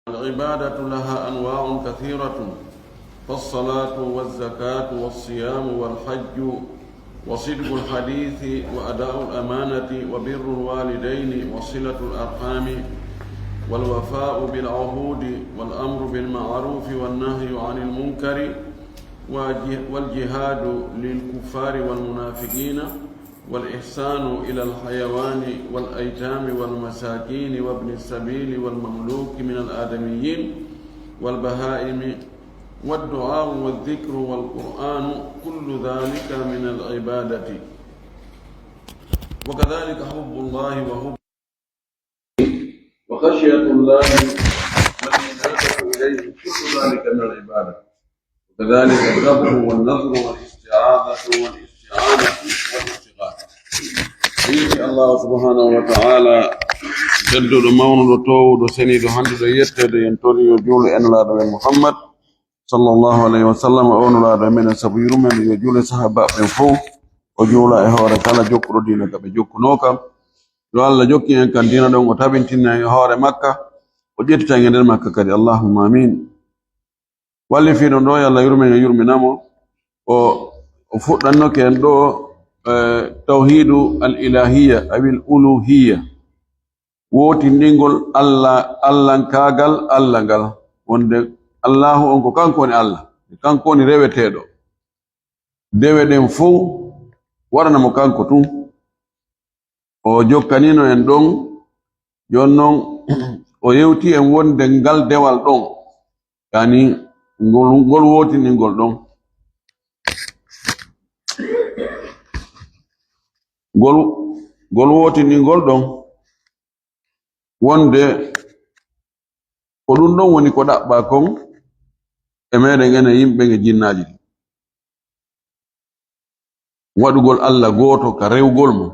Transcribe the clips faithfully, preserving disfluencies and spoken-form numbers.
العبادة لها أنواع كثيرة، فالصلاة والزكاة والصيام والحج وصدق الحديث وأداء الأمانة وبر الوالدين وصلة الأرحام والوفاء بالعهود والأمر بالمعروف والنهي عن المنكر والجهاد للكفار والمنافقين والإحسان إلى الحيوان والأيتام والمساكين وابن السبيل والمملوك من الآدميين والبهائم والدعاء والذكر والقرآن، كل ذلك من العبادة. وكذلك حب الله وحب وخشية الله والإنابة إليه، كل ذلك من العبادة. وكذلك الذبح والنذر والاستعاذة والاستعانة والاستغاثة. Yetti Allah subhanahu wa ta'ala, tedduɗo, mawnuɗo, towuɗo, seniiɗo, handuɗo e yetteede, yen tori yo juulu e Nulaaɗo men Muhammad sallallahu alayhi wa sallam, o Nulaaɗo men, sabu yurmeende, yo juulu e sahaaba ɓen fof, o juula e hoore kala jokkuɗo diina ka ɓe jokkunoo ka. Yo Allah jokki en kan diina ɗon, o tabintina en e hoore makka, o ƴettita en e nder makka kadi. Allahumma amin. Wallifiiɗo ɗo, yo Allah yurmen e yurminamo. O, o fuɗɗannoke en ɗo, eh, tawhidu al ilahiya, awil uluhiya. Wootindingol Allah, Allankaagal, Allah ngal. Wonde Allahu on ko kanko woni Allah, kanko woni reweteeɗo. Dewe ɗen fof waɗana mo kanko tun. O jokkanino en ɗon, jon non o yewti en wonde ngal dewal ɗon, yani ngol, ngol wootindingol ɗon. Ngol, ngol wootindingol ɗon, wonde ko ɗum ɗon woni ko ɗaɓɓa kon e meɗen enen yimɓe e jinnaaji ɗin. Waɗugol Allah gooto ka rewgol mo.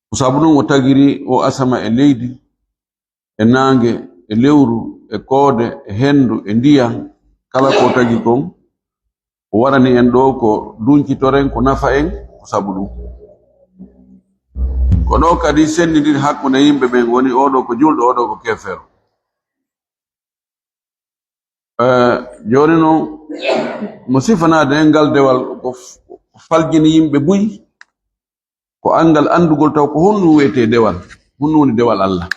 Ko sabu ɗum o tagiri o asama e leydi, e naange, e lewru, e koode, e henndu, e ndiyan, kala ko o tagi kon, o waɗani en ɗo ko duncitoren, ko nafa en, ko sabu ɗum. Ko ɗo kadi senndindiri hakkunde yimɓe ɓen woni, oɗo ko julɗo, oɗo ko keefeero. Eh, jooni noon, mo sifanaade en ngal dewal, ko f-, ko faljini yimɓe buy, ko anngal anndugol taw ko honɗum wiyetee dewal, honɗum woni dewal Allah.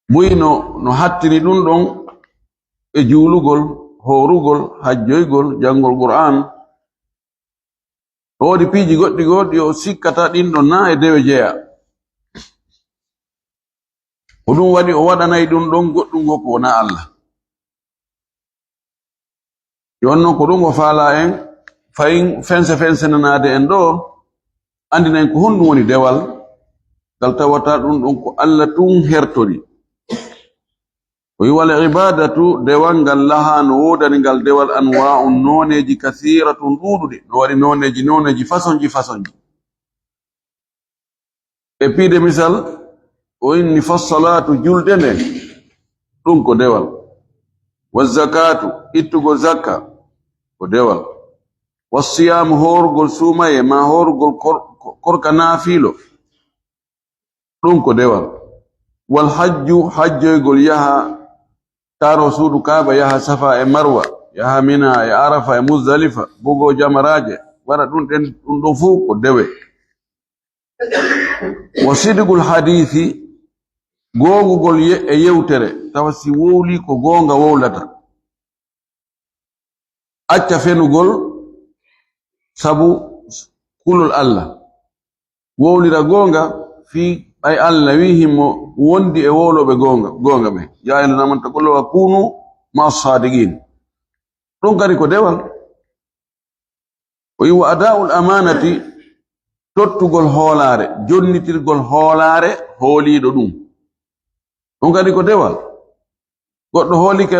Buy no, no hattini ɗum ɗon e juulugol, hoorugol, hajjoygol, janngol Qur'aan. No woodi piiji goɗɗi goo ɗi o sikkata ɗin ɗon na e dewe jeya. Ko ɗum waɗi o waɗanay ɗum ɗon goɗɗum goo ko wonaa Allah. Jooni noon ko ɗum o faalaa en, fayin fense fensenanaade en ɗo, anndina en ko honɗum woni dewal, ngal tawata ɗum ɗon ko Allah tun hertori. O wi'i, "Wal ibadatu, dewal ngal, lahaa, no woodani ngal dewal, anwaa'un, nooneeji, kasiiratun, ɗuuɗuɗi." No waɗi nooneeji, nooneeji, fasonji, fasonji. E piide misal, o inni, "Fassalaatu, julde nde, ɗum ko dewal. Wa zakaatu, ittugol zakka, ko dewal. Wa siyaamu, hoorugol suumaye, ma hoorugol kor-, korka naafiilo, ɗum ko dewal. Wal hajju, hajjoygol, yaha taaro suudu Kaaba, yaha Safa e Marwa, yaha Mina e Arafa e Muzdalifa, bugoo jamaraaje, waɗa ɗum ɗen, ɗum ɗon fof ko dewe. Wa sidqul hadiisi, goongugol ye-, e yewtere, tawa si wowlii ko goonga wowlata. Acca fenugol sabu kulol Allah. Wowlira goonga fii ɓay Allah wi'i himo wondi e wowlooɓe goonga, goonga ɓen. Yaa ayyuhal ladina amanu taqullaha wa kunu ma'a sadiqin." Ɗum kadi ko dewal. O wi'i, "Wa ada'ul amanati, tottugol hoolaare, jonnitirgol hoolaare hooliiɗo ɗum. Ɗum kadi ko dewal. Goɗɗo hoolike,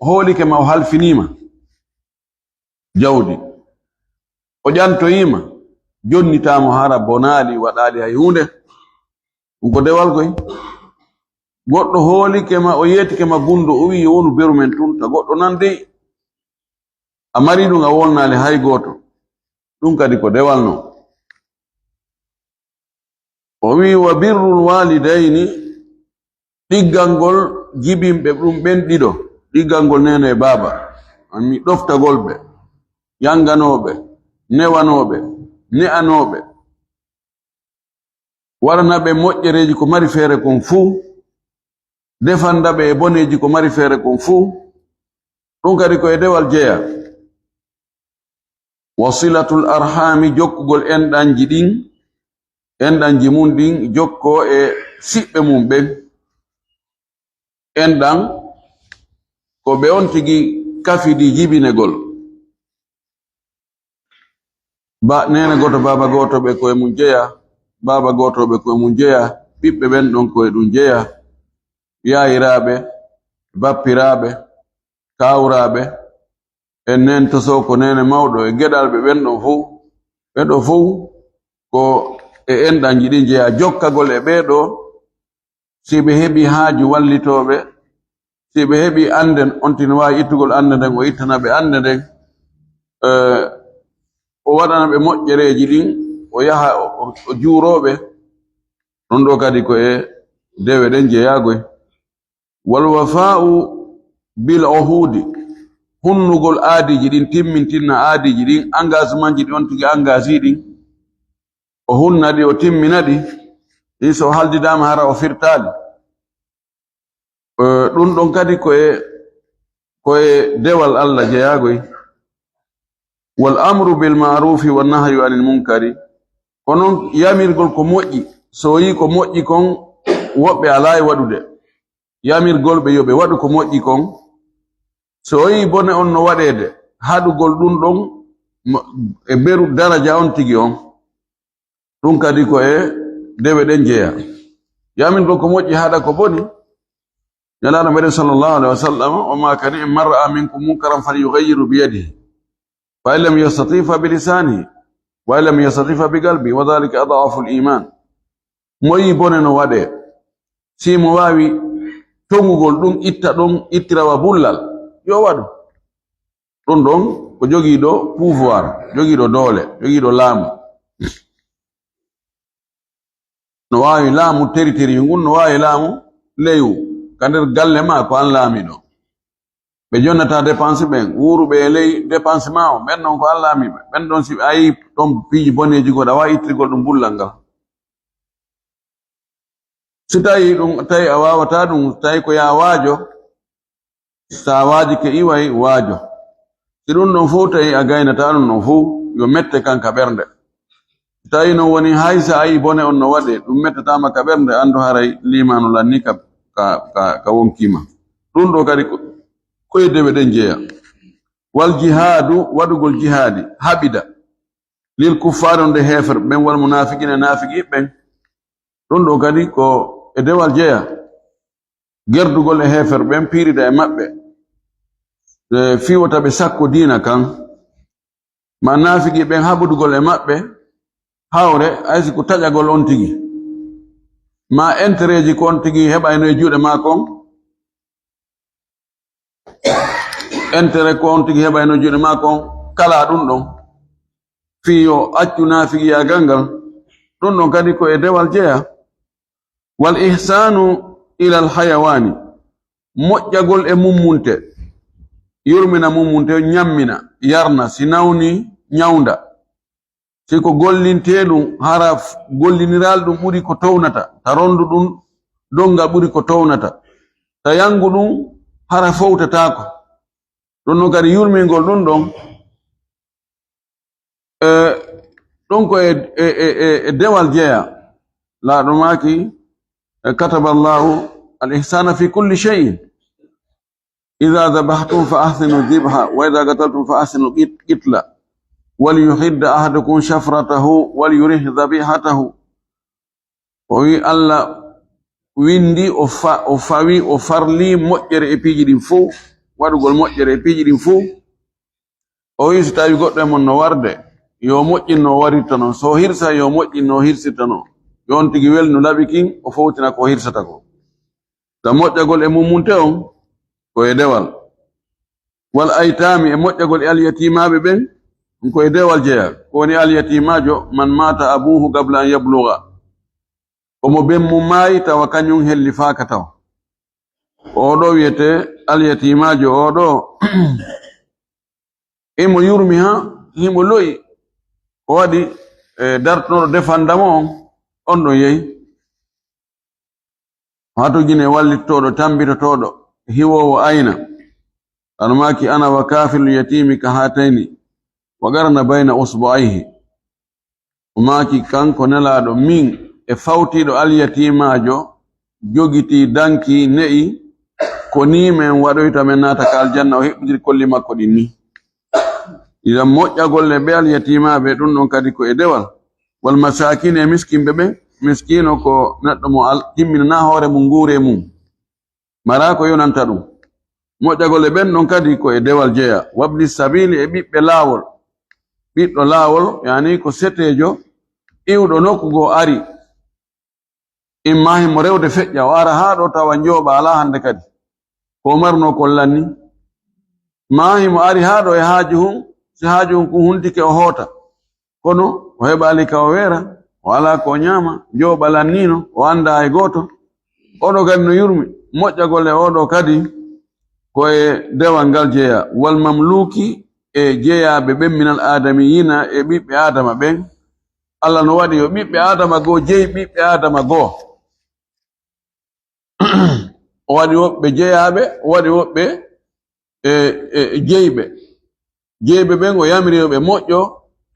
hoolike ma, o halfiniima jawdi, o ƴantoyiima, jonnitaamo hara bonaali, waɗaali hay huunde. Ɗum ko dewal koy. Goɗɗo hoolike ma, o yeetike ma gunndo, o wi'i yo wonu beru men tun, ta goɗɗo nan dey, a mari ɗum, a wolnaali hay gooto." Ɗum kadi ko dewal non. O wi'i, "Wa birrul walidayni, Ɗiggal ngol jibinɓe ɗum ɓen ɗiɗo, ɗiggal ngol neene e baaba, mi ɗoftagol ɓe, yanganooɓe, newanooɓe, ne'anooɓe, waɗana ɓe moƴƴereeji ko mari feere kon fuu, defanda ɓe e boneeji ko mari feere kon fuu, ɗum kadi ko e dewal jeyaa. Wa silatul arhami, jokkugol enɗanji ɗin, enɗanji mun ɗin jokkoo e siɓɓe mun ɓen. Enɗan ko ɓe on tigi kafidi jibinegol. Ba, neene gooto, baaba gooto ɓe ko e mun jeyaa, baaba gooto ɓe ko e mun jeyaa, ɓiɓɓe ɓen ɗon ko e ɗum jeyaa, yaayiraaɓe, bappiraaɓe, kaawraaɓe, e neen tosoo ko neene mawɗo, e geɗalɓe ɓen ɗon fow, ɓe ɗo fow ko e enɗanji ɗin jeyaa, jokkagol e ɓee ɗoo, si ɓe heɓii haaju wallitooɓe, si ɓe heɓii annde, on tigi no waawi ittugol annde nden, o ittana ɓe annde nden, eh, o waɗana ɓe moƴƴereeji ɗin, o yaha o, o, o juuroo ɓe. Ɗum ɗoo kadi ko e dewe ɗen jeyaagoy. Wal wafaa'u bil uhuudi, hunnugol aadiiji ɗin, timmintinna aadiiji ɗin, engagementji ɗi on tigi engagii ɗin, o hunna ɗi, o timmina ɗi, ɗi so haldidaama hara o firtaali. Eh, ɗum ɗon kadi ko e, ko e dewal Allah jeyaagoy. Wal amru bil ma'rufi wan nahyu anil munkari. Ko non yamirgol ko moƴƴi, so o yii ko moƴƴi kon, woɓɓe alaa e waɗude. Yamirgol ɓe yo ɓe waɗu ko moƴƴi kon. So o yii bone on no waɗeede, haɗugol ɗum ɗon mo-, e beru daraja on tigi on. Ɗum kadi ko e dewe ɗen jeyaa. Yamirgol ko moƴƴi, haɗa ko boni. Nelaaɗo meɗen sallallahu alaihi wa sallam, o maakani en, "Man ra'a minkum munkaran falyughayyirhu bi yadihi, fa in lam yastati fa bi lisanihi, wa in lam yastati fa bi qalbihi, wa dhalika ad'afu al-iman." Mo yii bone no waɗee, si mo waawi tongugol ɗum, itta ɗum, ittira wa bullal, yo waɗu. Ɗum ɗon ko jogiiɗo pouvoir, jogiiɗo doole, jogiiɗo laamu. No waawi laamu territoire ngun, no waawi laamu leyu, ka nder galle maa ko an laamiiɗo. Ɓe jonnata dépense ɓen, wuuruɓe e ley dépense maa on, ɓen ɗon ko an laamiiɓe. Ɓen ɗon si ɓe ayi ɗon piiji boneeji goɗɗi, a waawi ittirgol ɗum bullal ngal. Si tawi ɗum, tawi a waawataa ɗum, tawi ko yaa waajo, so a waajike iway, waajo. Si ɗum ɗon fow tawi a gaynataa ɗum ɗon fow, yo mette kan ka ɓernde. Si tawi non woni hay so a yii bone on no waɗee, ɗum mettataama ka ɓernde, anndu haray liimaanu lannii ka, ka, ka, ka wonkii ma. Ɗum ɗoo kadi ko, ko e dewe ɗen jeyaa. Wal jihaadu, waɗugol jihaadi, haɓida. Lil kuffaari, on nde heeferɓe ɓen, wal munaafiqiina, naafiqiiɓe ɓen. Ɗum ɗoo kadi ko e dewal jeyaa. Gerdugol e heeferɓe ɓen, piirida e maɓɓe, e fii wota ɓe sakko diina kan. Ma naafiqiiɓe ɓen, haɓodugol e maɓɓe hawre, hay si ko taƴagol on tigi. Ma entereeji ko on tigi heɓayno e juuɗe maa kon. Entere ko on tigi heɓayno juuɗe maa kon, kala ɗum ɗon. Fii yo accu naafiqiyaagal ngal. Ɗum ɗon kadi ko e dewal jeyaa. Wal ihsaanu ilal hayawaani. Moƴƴagol e mummunte. Yurmina mummunte, ñammina, yarna, si nawni, ñawnda. Si ko gollintee ɗum, hara f-, golliniral ɗum ɓuri ko townata, ta rondu ɗum donngal ɓuri ko townata, ta yangu ɗum, hara fowtataako. Ɗum no kadi yurmingol ɗum ɗon, e, ɗum ko e, e, e, e, e dewal jeyaa. Laaɗo maaki, e, kataba Allahu al ihsana fi kulli shay'in. Idha dhabahtum fa ahsinu dhibha, wa idha qataltum fa ahsinu qit-, qitla. Wal yuhidda ahadukum shafratahu, wal yurih dhabihatahu. O wi Allah windi, o fa-, o fawi, o farli moƴƴere e piiji ɗin fow, waɗugol moƴƴere e piiji ɗin fow. O wi so tawi goɗɗo e mon no warde, yo moƴƴin no warirta non. So hirsa, yo moƴƴin no hirsirta non. Yo on tigi welnu laɓi kin, o fowtina ko o hirsata ko. Ta moƴƴagol e mummunte on ko e dewal. Wal aytaami, e moƴƴagol e alyatimaaɓe ɓen, ko e dewal jeyaa. Ko woni alyatimaajo, man maata abuhu qabla an yabluga. Omo ben mum maayi tawa kañum hellifaaka tawa. Oɗo wiyete alyatimaajo oɗo, imo yurmi ha, himo lo'i. O waɗi, e, dartunoɗo defanda mo on, on ɗon yehi. Haa to jine wallittoɗo, tambitotoɗo, hiwowo ayna. Ano maaki, "Ana wa kafilu yatimi ka hatayni, wa qarana bayna usbu'ayhi." O maaki, "Kanko Nelaaɗo, min e fawtiiɗo alyatimaajo, jogitii danki ne'i, ko nii men waɗoyta men naata ka aljanna, o heɓɓitiri kolli makko ɗin nii." Idan moƴƴagol e ɓe alyatimaaɓe, ɗum ɗon kadi ko e dewal. Wal masakine, e miskinɓe ɓen, miskino ko neɗɗo mo al-, timminanaa hoore mum, nguure mum. Maraa ko yonanta ɗum. Moƴƴagol e ɓen ɗon kadi ko e dewal jeya. Wabni sabili, e ɓiɓɓe laawol. Ɓiɗɗo laawol, yani ko seteejo, iwɗo nokku goo ari. Imma himo rewde feƴƴa, o ara haa ɗo tawa njooɓa alaa hannde kadi. Ko o marnoo kon lanni. Maa himo ari haa ɗo e haaju hun, si haaju hun kun huntike o hoota. Kono o heɓaali ka o weera, o alaa ko o ɲaama, njooɓa lanniino, o anndaa e gooto. Oɗo kadi no yurmi, moƴƴagol e oɗo kadi ko e dewal ngal jeyaa. Wal mamluki, e jeyaaɓe ɓen minal aadamiyina, e ɓiɓɓe Aadama ɓen. Alla no waɗi yo ɓiɓɓe Aadama goo jeyi ɓiɓɓe Aadama goo. O waɗi woɓɓe jeyaaɓe, o waɗi woɓɓe e, e, e jeyɓe. Jeyɓe ɓen o yamiri yo ɓe moƴƴo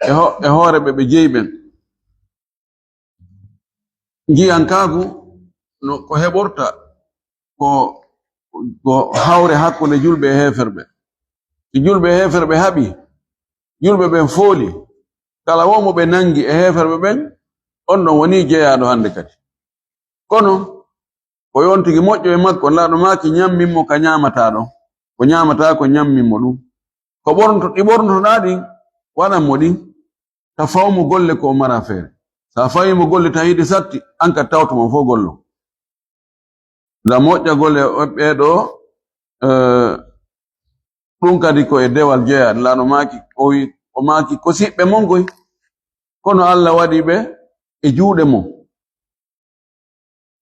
e ho-, e hoore ɓe, ɓe jeyi ɓen. Njiyankaaku no ko heɓorta ko, ko hawre hakkunde julɓe e heeferɓe. Si julɓe e heeferɓe haɓi, julɓe ɓen fooli, kala wo mo ɓe nangi e heeferɓe ɓen, on ɗon wonii jeyaaɗo hannde kadi. Kono ko yo on tigi moƴƴo e makko, Nelaaɗo maaki, ɲammin mo ka ɲaamataa ɗon. Ko ɲaamataa ko ɲammin mo ɗum. Ko ɓornoto-, ɗi ɓornotoɗaa ɗin, waɗan mo ɗin. Ka faw mo golle ko o mara feere. Sa fawi mo golle tahiide satti, an ka tawto mo fof gollo. Da moƴƴagol e ɓee ɗo, eh, ɗum kadi ko e dewal jeyaa. Nelaaɗo maaki, o wi-, o maaki, ko siɓɓe mon koy. Kono Alla waɗi ɓe e juuɗe mum.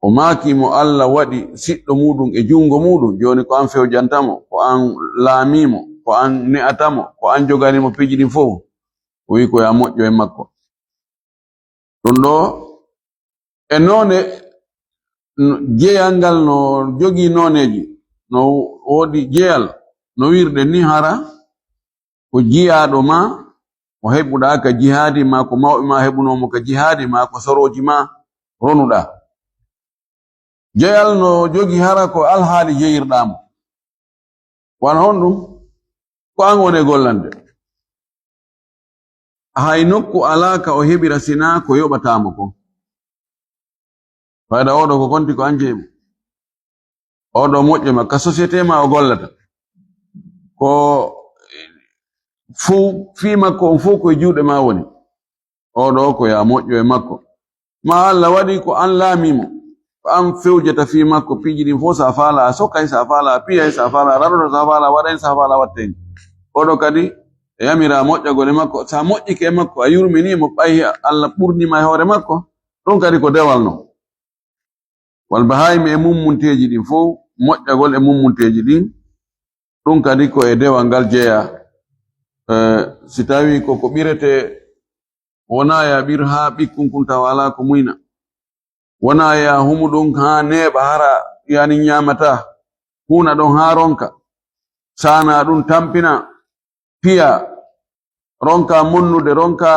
O maaki mo Alla waɗi siɗɗo muɗum e junngo muɗum. Jooni ko an fewjanta mo, ko an laamii mo, ko an ne'ata mo, ko an jogani mo piiji ɗin fof. O wi ko ya moƴƴo e makko. Ɗum ɗo e noone, n-, jeyal ngal no jogii nooneeji, no woodi jeyal, no wirde ni hara ko jiyaaɗo ma, o heɓuɗaa ka jihaadi ma, ko mawɓe ma heɓunoo mo ka jihaadi ma, ko sorooji ma ronuɗaa. Jeyal no jogii hara ko alhaali jeyirɗaa mo. Wano honɗum? Ko an woni e gollande. Hay nokku alaa ka o heɓira sinaa ko yoɓataa mo kon. Fayda oɗo ko konti ko an jeyi mo. Oɗo moƴƴo ma ka société ma o gollata. Ko fow, fii makko on fow ko e juuɗe ma woni. Oɗo ko ya moƴƴo e makko. Ma Alla waɗi ko an laamii mo. Ko an fewjata fii makko piiji ɗin fow, sa faala a sokay, sa faala a piyay, sa faala a raɗoto, sa faala a waɗay, sa faala a wattay. Oɗo kadi e yamira moƴƴagol e makko. Sa moƴƴike e makko, a yurminii mo, ɓay Alla ɓurnii ma e hoore makko, ɗum kadi ko dewal non. Wal bahaayimi e mummunteeji ɗin fow, moƴƴagol e mummunteeji ɗin, ɗum kadi ko e dewal ngal jeyaa. Eh, si tawii ko ko ɓiretee, wonaa ya ɓir haa ɓikkun kun tawa alaa ko muyna. Wonaa ya humu ɗum haa neeɓa hara yani ñaamataa. Huuna ɗon haa ronka. Saana ɗum tampina, piya, ronka monnude, ronka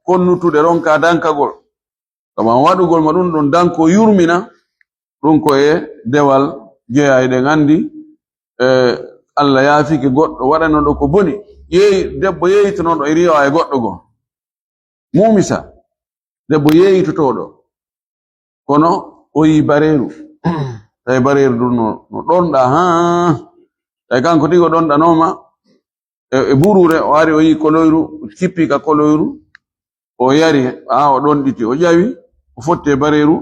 konnutude, ronka dankagol. Sabu waɗugol mo ɗum ɗon danko yurmina, ɗum ko e dewal jeyaa. Eɗen anndi, e, Alla yaafike goɗɗo waɗanoɗo ko boni. Yeeyi, debbo yeeyitonoɗo e riiwa e goɗɗo goo. Mumisa, debbo yeeyitotooɗo. Kono o yii bareeru. Tawi bareeru ɗum no, no ɗonɗa, haa. Tawi kanko tigi o ɗonɗanooma e, e buruure, o ari o yii koloyru, o cippi ka koloyru, o yari, haa o ɗonɗiti, o ƴawi, o fotti e bareeru,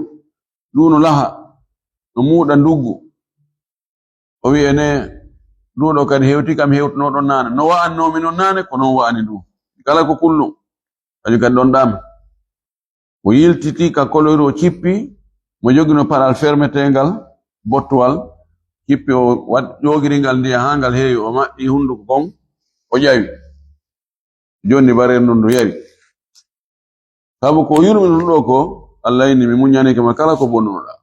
ndu no laha, no muuɗa nduggu. O wi'i, "Ene, ndu ɗo kadi hewti kam hewtunoɗon naane. No wa'annoomi non naane, ko non wa'ani ndu. Kala ko kullu, kañum kadi ɗonɗaama." O yiltiti ka koloyru, o cippi, mo jogino paral fermeteengal, bottuwal, hippi, o waɗ-, ƴoogiri ngal ndiyam haa ngal heewi, o maɓɓi hunnduko kon, o ƴawi. Jonni bareeru ndun ndu yari. Sabu ko yurmi ɗum ɗo ko, Allah inni, mi muññanike ma kala ko bonnunoɗaa.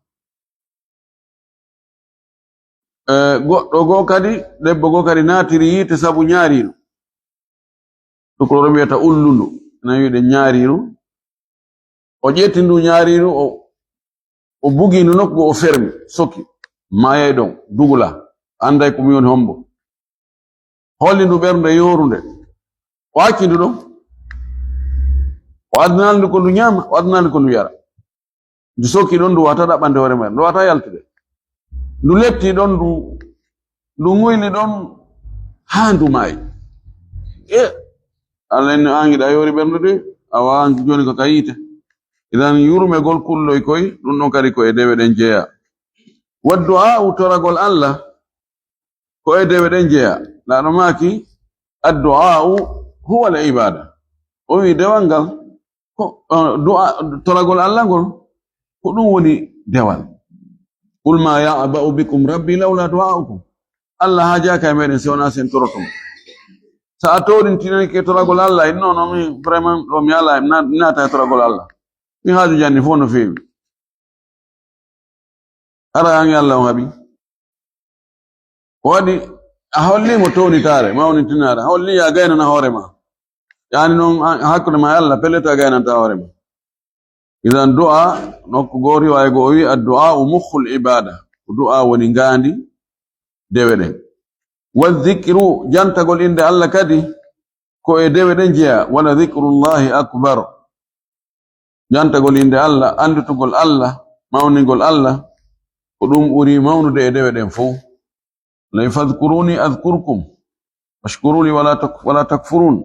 E, goɗɗo goo kadi, debbo goo kadi naatiri yiite sabu ñaariiru. Tukuloro wiyata ullundu, ena wiide ñaariiru. O ƴetti ndu ñaariiru, o, o bugi ndu nokku, o fermi, soki. Maayay ɗon, dugula. Annday ko mi woni hombo. Holli ndu ɓernde yoorunde. O acci ndu ɗon. O addanali ndu ko ndu ñaama, o addanali ndu ko ndu yara. Ndu sokki ɗon, ndu wata ɗaɓɓande hoore mum, ndu wata yaltude. Ndu letti ɗon, ndu, ndu ŋuyli ɗon haa ndu maayi. E, Allah inni, an hiɗa yoori ɓernde de, awa an jooni ko ka yiite. Idan yurmegol kulloy koy, ɗum ɗon kadi ko e dewe ɗen jeyaa. Wa du'aa'u, toragol Allah, ko e dewe ɗen jeyaa. Laaɗo maaki, addu'aa'u huwa al ibaada. O wi dewal ngal, ko, eh, du'a, toragol Allah ngol, ko ɗum woni dewal. Qul ma ya'ba'u bikum rabbi lawla du'a'ukum. Allah haajaaka e meɗen si wonaa sen toroto mo. Sa a toorintinanke toragol Allah, inno no mi vraiment ɗo mi ala, mi na-, mi naata e toragol Allah. Mi haaju janni fof no feewi. Hara an e Allah on haɓi. Ko waɗi a holli mo townitaare, mawnitinaare, a holli ya gaynana hoore ma. Yani noon a-, hakkunde ma e Allah, pellet a gaynanta hoore ma. Idan du'a, nokku goo riwaya goo o wi, addu'a u mukhul ibada. Ko du'a woni ngaandi dewe ɗen. Wa dhikru, jantagol innde Allah kadi, ko e dewe ɗen jeyaa. Wala dhikrullahi akbar. Jantagol innde Allah, annditugol Allah, mawningol Allah, ko ɗum ɓuri mawnude e dewe ɗen fof. Lay fadhkuruni adhkurkum, washkuruli wala tak-, wala takfurun.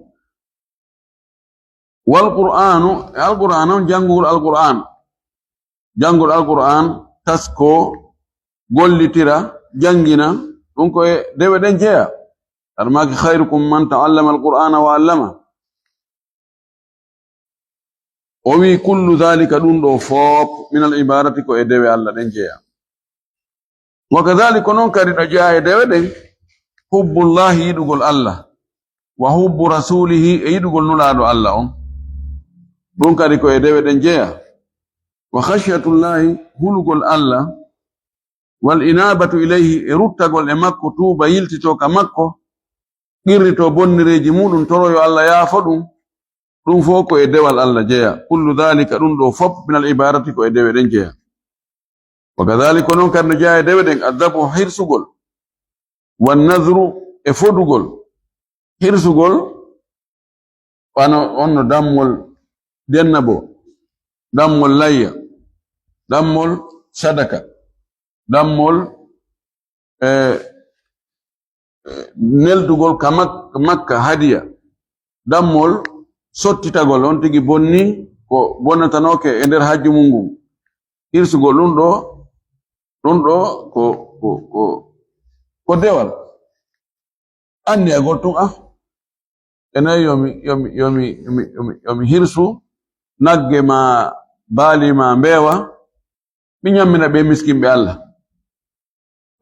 Wal Qur'anu, e Alqur'aan on, janngugol Alqur'aan. Janngol Alqur'aan, taskoo, gollitira, janngina, ɗum ko e dewe ɗen jeyaa. Aɗa maaki, "Khayrukum man ta'allama al-Qur'ana wa 'allama." O wi, "Kullu dhalika, ɗum ɗo fof, min al-ibadati, ko e dewe Allah ɗen jeyaa." Wa kadhalika, ko noon kadi no jeyaa e dewe ɗen, hubbullahi, yiɗugol Allah, wa hubbu rasulihi, e yiɗugol Nulaaɗo Allah on. Ɗum kadi ko e dewe ɗen jeyaa. Wa khashyatullahi, hulugol Allah, wal inabatu ilayhi, e ruttagol e makko, tuuba, yiltitoo ka makko, qirritoo bonnireeji muɗum, toro yo Allah yaafo ɗum, ɗum fof ko e dewal Allah jeyaa. Kullu dhalika, ɗum ɗo fof, min al ibadati, ko e dewe ɗen jeyaa. Wa kadhalika, ko noon kadi no jeyaa e dewe ɗen, adhabu, hirsugol, wan nadhru, e fodugol. Hirsugol, wano on no dammol dennabo, dammol layya, dammol sadaka, dammol, eh, eh, neldugol ka Mak-, Makka hadiya, dammol sottitagol on tigi bonni ko bonnatanooke e nder hajju mum ngun. Hirsugol ɗum ɗo, ɗum ɗo ko, ko, ko, ko dewal. Anniyagol tun, ah, enen yo mi, yo mi, yo mi, yo mi, yo mi, yo mi hirsu nagge ma baali ma mbeewa, mi ñammina ɓe miskinɓe Allah.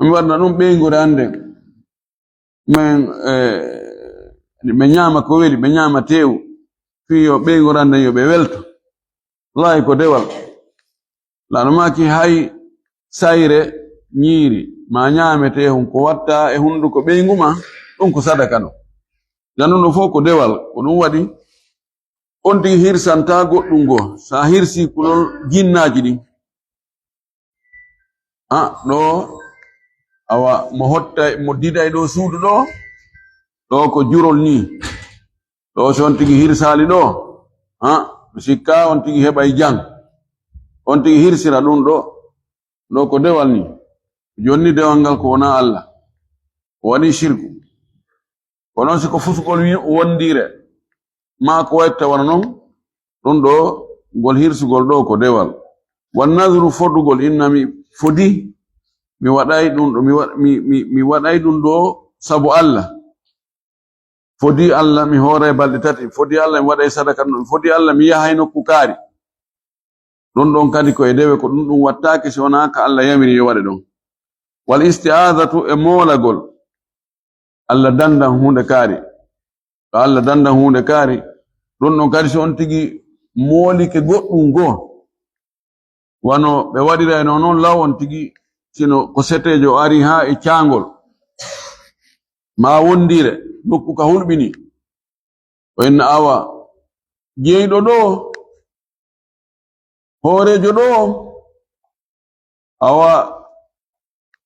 Mi waɗna ɗum ɓeynguure an nden. Men, eh, ɓe ñaama ko weli, ɓe ñaama teewu. Fii yo ɓeynguure an nden yo ɓe welto. Wallaahi ko dewal. Laaɗo maaki hay sayre ñiiri ma ñaametee hun ko watta e hunnduko ɓeyngu ma, ɗum ko sadaka ɗo. Jan ɗum ɗo fof ko dewal, ko ɗum waɗi on tigi hirsanta goɗɗum goo. Sa hirsi kulol jinnaaji ɗin. Ah, ɗo, awa, mo hotta, mo diday ɗo suudu ɗo, ɗo ko jurol ni. Ɗo so on tigi hirsaali ɗo, ha, mi sikka on tigi heɓay jam. On tigi hirsira ɗum ɗo, ɗo ko dewal ni. Jonni dewal ngal ko wona Allah. O waɗi shirku. Kono si ko fusugol wi-, wondiire, ma ko watta wano non, ɗum ɗo, ngol hirsugol ɗo ko dewal. Wan nadru fodugol, inna mi fodi, mi waɗay ɗum ɗo, mi wa-, mi, mi, mi waɗay ɗum ɗo sabu Allah. Fodi Allah, mi hooray balɗe tati. Fodi Allah, mi waɗay sadaka ɗum. Fodi Allah, mi yahay nokku kaari. Ɗum ɗon kadi ko e dewe, ko ɗum ɗum wattaake si wonaa ka Allah yamiri yo waɗe ɗon. Wal isti'adatu e moolagol. Allah dandan huunde kaari. To Allah dandan huunde kaari, ɗum ɗon kadi so on tigi moolike goɗɗum goo, wano ɓe waɗirayno noon law on tigi, sino ko seteejo ari haa e caangol, maa wondiire, nokku ka hulɓini. O inna awa, jeyɗo ɗo, hooreejo ɗo, awa,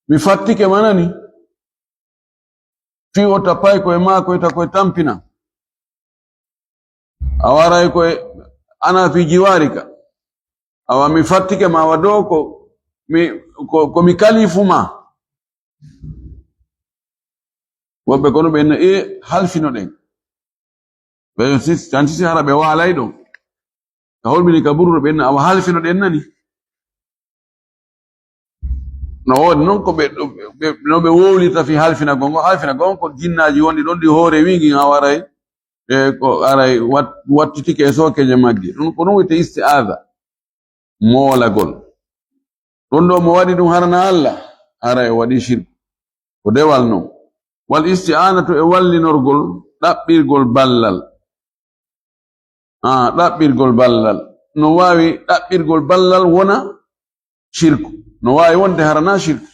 mi fattike ma nani. Fii o tappay koye maa, koye ta koye tampina. A waray koye ana fii jiwaari ka. Awa mi fattike ma, awa ɗo ko mi, ko, ko mi kalifu ma. Woɓɓe kono ɓe no e halfinoɗen. Ɓe si, tanti si hara ɓe waalay ɗon. Ka holɓini ka bururo ɓen, awa halfinoɗen nani. No woodi noon ko ɓe, ɓe, no ɓe wowlirta fii halfinagol ngol. Halfinagol ngol ko jinnaaji wonɗi ɗon ɗi hoore wiigi haa waray, e ko aray wat-, wattitike e sookeeje majji. Ɗum ko ɗum wiyetee isti'aada, moolagol. Ɗum ɗo mo waɗi ɗum harana Allah, haray o waɗi shirku. Ko dewal non. Wal isti'aanatu e wallinorgol, ɗaɓɓirgol ballal. Ah, ɗaɓɓirgol ballal. No waawi ɗaɓɓirgol ballal wona shirku. No waawi wonde harana shirku.